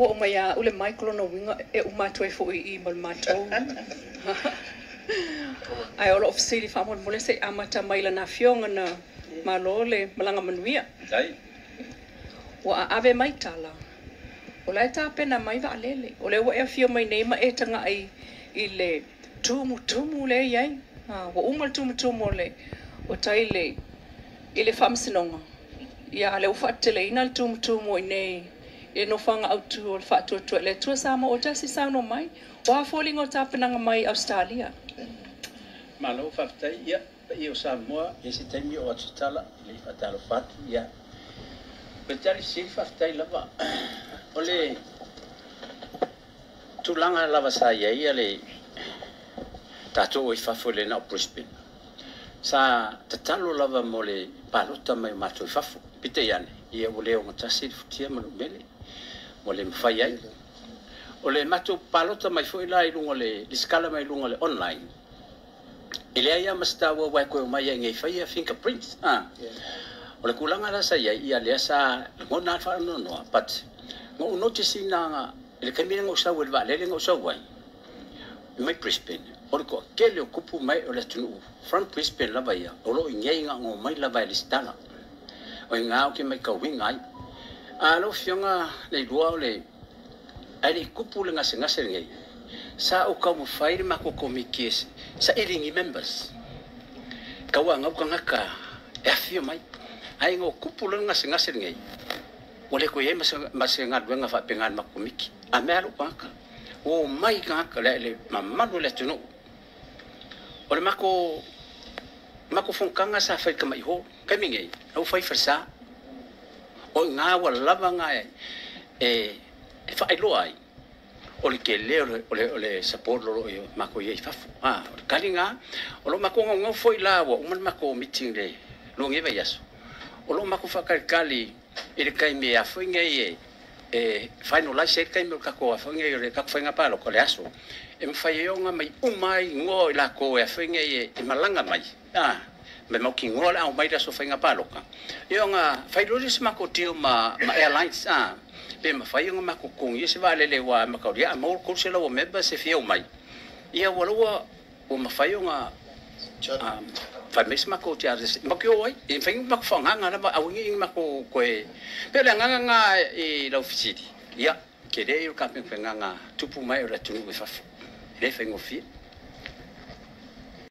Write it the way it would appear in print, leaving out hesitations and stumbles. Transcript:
Ua oo mai ia au le mic, o lona uiga e uma atu ai foi i i ma le matou. Ae o lou fesili faamolemole se i amata mai lana afioga na malo le malaga manuia. Ua aave mai tala, o la e tapena mai vaalele. O lea ua e afio mai nei ma e tagai i le tumutumu lea e i ai. Ua uma le tumutumu o le o tai i le faamasinoga. Ia, a lea ua faateteleina le tumutumu i nei i le nofoaga autu o le Faatuatua i le Atua Samoa ua Tasi. Saunoa mai, o a foliga o tapenaga mai Ausetalia? Malo faafetai. Ia, paia o Samoa, ia se taimi o atu tala i le faatalofa atu. Ia, o le tali sili faafetai lava. O le tulaga lava sa i ai le tatou i fafo i le na o Brisbane. Sa tatalo lava mo le palota mai o matou i fafo. Peitai ane, ia ua le ogatasi le futia ma le umele ua le mafai ai. O le matou palota mai foi la i luga o le resitala mai luga o le online, e leai lava ma se taua aua e toe omai ai nei faia fingerprints. Ah. O le tulaga la sa i ai, ia lea sa lagona le faanoanoa, but na ou notice ina i le taimi lea na ou sau ai i le vaalele na ou sau ai mai Brisbane, o le toatele o tupu mai o le atunuu from Brisbane lava ia, o lo o i inei na ona omai lava e resitala. O i ina ou te matauina ai. A lau Afioga Leilua, o le ae le i tupu le gasegase lenei, sa ou taumafai le matou komiti e saili ni members tauanau tagata e afifio mai. Ae ina ua tupu loa le gasegase lenei, ua le toe i ai ma se galuega faapena a le matou komiti. A mea lou tagata, ua omai tagata le mamalu o le atunuu. O le matou fonotaga sa fai i Tamai Hall, taimi nei, na ua fai i falesa. O i ina ua lava na e faailoa ai o le tele o le support o lo o matou i ai i fafo. Ah, o le tali na, o lo o matou naunau foi la ua uma le matou meeting le lua nei vaiaso. O lo o matou faatalitali i le taimi e afoi nei e finalize ai le taimi o le tatou afoi nei o le tatou faiga palota, o le aso e mafai ai ona mai uma ai igoa o i latou e afoi nei e malaga mai. Ah, me mautinoa le au mai le aso faiga palota. Ia ona fai loa lea o se matou deal ma airlines, ah, pe mafai ona matou totogia se vaalele ua mataulia a maua le 300 o members e fia omai. Ia ua laua ua mafai ona fai mai se matou charter matou o ai. E mafai ona matou faaaogaga lava aua ne i matou toe. Pe o le agaga na i lau fesili. Ia, tele o le tapenapenaga tupu mai o le atunuu i fafo. E le faigofie.